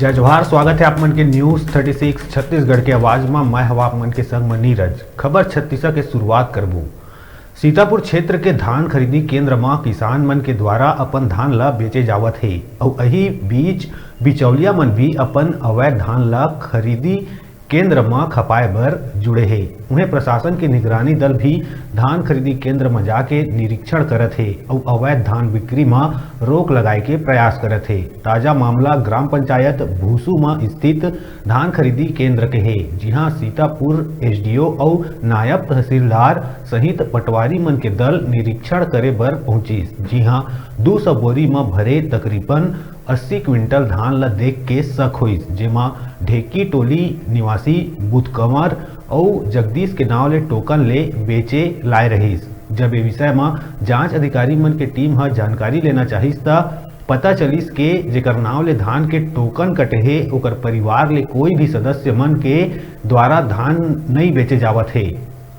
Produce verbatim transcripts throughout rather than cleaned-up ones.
जय जोहार, स्वागत है आप मन के न्यूज़ थर्टी सिक्स छत्तीसगढ़ के आवाज म। मैं हवा आप मन के संग म नीरज। खबर छत्तीसा के शुरुआत करबो। सीतापुर क्षेत्र के धान खरीदी केंद्र म किसान मन के द्वारा अपन धान ल बेचे जावत हे, अउ अही बीच बिचौलिया मन भी अपन अवैध धान ल खरीदी केंद्र म खपाए बर जुड़े हे। उहें, प्रशासन के निगरानी दल भी धान खरीदी केंद्र म जाके निरीक्षण करत हे अउ अवैध धान बिक्री म रोक लगाए के प्रयास करत हे। ताजा मामला ग्राम पंचायत भूसू म स्थित धान खरीदी केंद्र के हे, जिहां सीतापुर एसडीओ अउ नायब तहसीलदार सहित पटवारी मन के दल निरीक्षण करे बर पहुंचिस, जिहां दू सौ बोरी म भरे तकरीबन अस्सी क्विंटल धान ल देख के शक होइस, जेमा ढेकी टोली निवासी बुधकंवर अउ जगदीश के नांव ले टोकन ले बेचे लाए रहिस। जब ए विषय म जांच अधिकारी मन के टीम ह जानकारी लेना चाहिस, त पता चलिस के जेकर नांव ले धान के टोकन कटे हे, ओकर परिवार ले कोई भी सदस्य मन के द्वारा धान नइ बेचे जावत हे,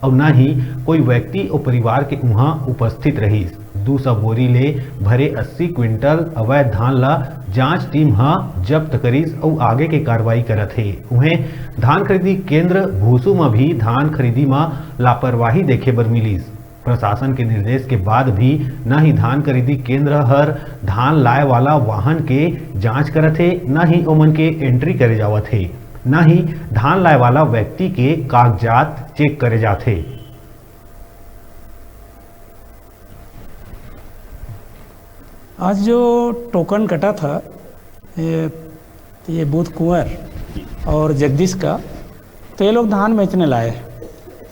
अउ न ही कोई व्यक्ति अउ परिवार के उहां उपस्थित रहिस। दू सौ बोरी ले भरे अस्सी क्विंटल अवैध धान ल जांच टीम ह जब्त करिस अउ आगे के कार्रवाई करत हे। उहें, धान खरीदी केंद्र भूसू म भी धान खरीदी म लापरवाही देखे बर मिलिस। प्रशासन के निर्देश के बाद भी न ही धान खरीदी केंद्र हर धान लाए वाला वाहन के जांच करत हे, न ही ओमन के एंट्री करे जावत हे, न ही धान लाए वाला व्यक्ति के कागजात चेक करे जात हे। आज जो टोकन कटा था, ये, ये बुध कुंवर और जगदीश का, तो ये लोग धान बेचने लाए।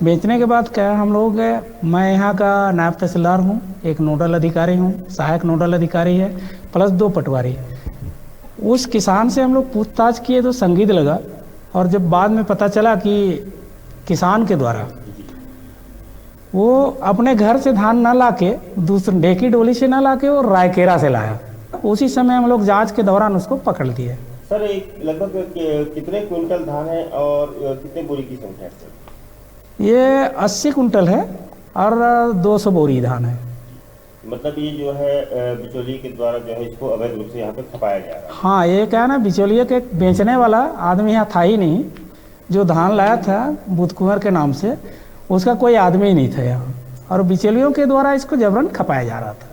बेचने के बाद क्या है, हम लोग, मैं यहाँ का नायब तहसीलदार हूँ, एक नोडल अधिकारी हूँ, सहायक नोडल अधिकारी है, प्लस दो पटवारी। उस किसान से हम लोग पूछताछ किए तो संदिग्ध लगा, और जब बाद में पता चला कि किसान के द्वारा वो अपने घर से धान ना लाके, दूसरे ढेकी डोली से ना लाके, वो रायकेरा से लाया। उसी समय हम लोग जांच के दौरान उसको पकड़ लिए। सर, एक लगभग कि-, कितने क्विंटल धान है और, अ, कितने बोरी की संख्या है, सर? ये अस्सी क्विंटल है और दो सौ बोरी धान है। मतलब, ये जो है, अ, बिचौलिए के द्वारा जो है, इसको अवैध रूप से यहाँ पे खपाया जा रहा है। हाँ, ये क्या है ना, बिचौलिए के बेचने वाला आदमी यहाँ था ही नहीं। जो धान लाया था बुध कुंवर के नाम से, उसका कोई आदमी ही नहीं था यहाँ, और बिचौलियों के द्वारा इसको जबरन खपाया जा रहा था।